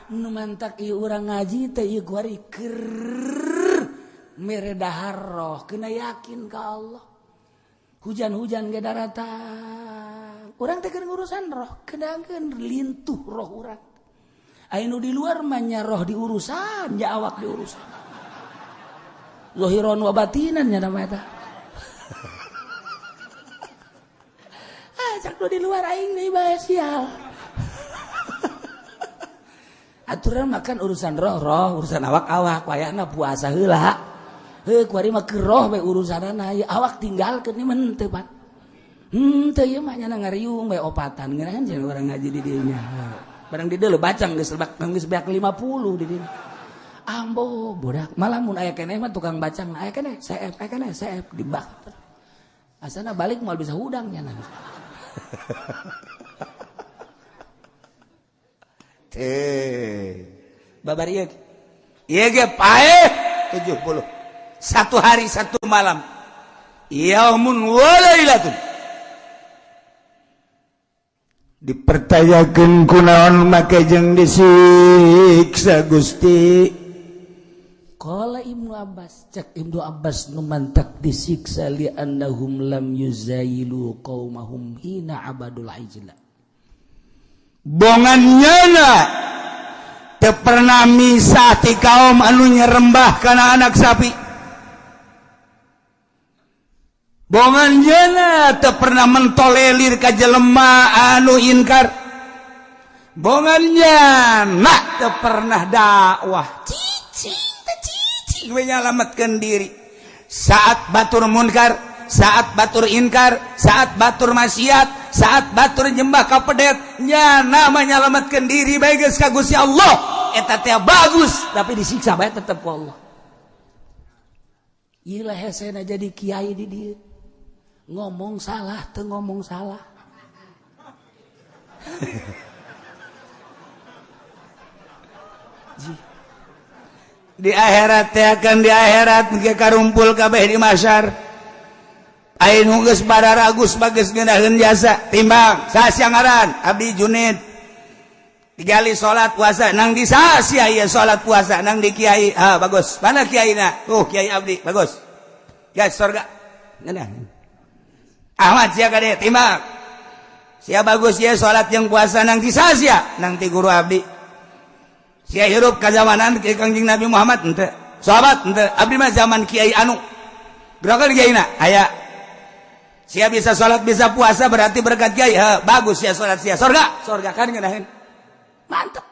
Nu mantak ieu urang ngaji teh ieu kuari keur mere dahar roh kena yakin ka Allah. Hujan-hujan ge daratang. Urang teh keur ngurusan roh, kedakeun lintuh roh urang. Aya nu di luar mah nya roh diurusan, nya awak diurusan. Zahiran wa batinan nya nama eta. Ah, cak nu di luar aing deui bae sial. Aturan makan urusan roh, roh urusan awak-awak, wayahna puasa heula. Heuh kuari mah keur roh we urusanana, ieu awak tinggalkeun ieu mah henteu pan. Henteu ieu mah nya ngariung we opatan ngeunaheun cenah urang ngaji di dieu nya. Barang di dieu bacang geus lebak geus beak 50 di dieu. Ambo budak, malah mun aya keneh mah tukang bacang aya keneh, seep aya keneh, seep dibak. Asana balik moal bisa hudang nya. Babar ieu. Ieu ge paeh 70. Satu hari satu malam. Yaumun wa lailatun. Dipercayakeun kunaon make jeung disiksa Gusti. Qala Ibnu Abbas, cek Ibnu Abbas nu mantak disiksa li annahum lam yuzayilu qaumahum hina abadul ijla. Bongan nyana teu pernah misah ti kaum anu nyerembah kana anak sapi. Bongan nyana teu pernah mentolelir ka jelema anu inkar. Bongan nyana teu pernah dakwah. Cicing teh cicing we nyalametkeun diri. Saat batur munkar, saat batur inkar, saat batur maksiat, saat batur nyembah ka pedet, nyana menyelamatkan diri bae geus ka Gusti Allah. Eta teh bagus, tapi disiksa bae tetep ku Allah. Ieu lah hesena jadi kiai di dieu. Ngomong salah teu ngomong salah. Di akhirat teh akan di akhirat ge karumpul kabeh di mahsyar. Ain geus bararagus bagus ngeunaheun jasa timbang sasia ngaran abdi Junid digali salat puasa nang di sasia ieu salat puasa nang di kiai ah bagus mana kiaina tuh kiai abdi bagus guys surga ngeunaheun Ahmad sia kade timbang sia bagus ieu salat jeung puasa nang di sasia nang ti guru abdi sia hirup ka zamanan ke Kangjeng Nabi Muhammad henteu sahabat henteu abdi mah zaman kiai anu gerakan kiaina aya sia bisa salat bisa puasa berarti berkat kiai. Ha, bagus sia salat sia surga surga kan ngeunaheun mantep.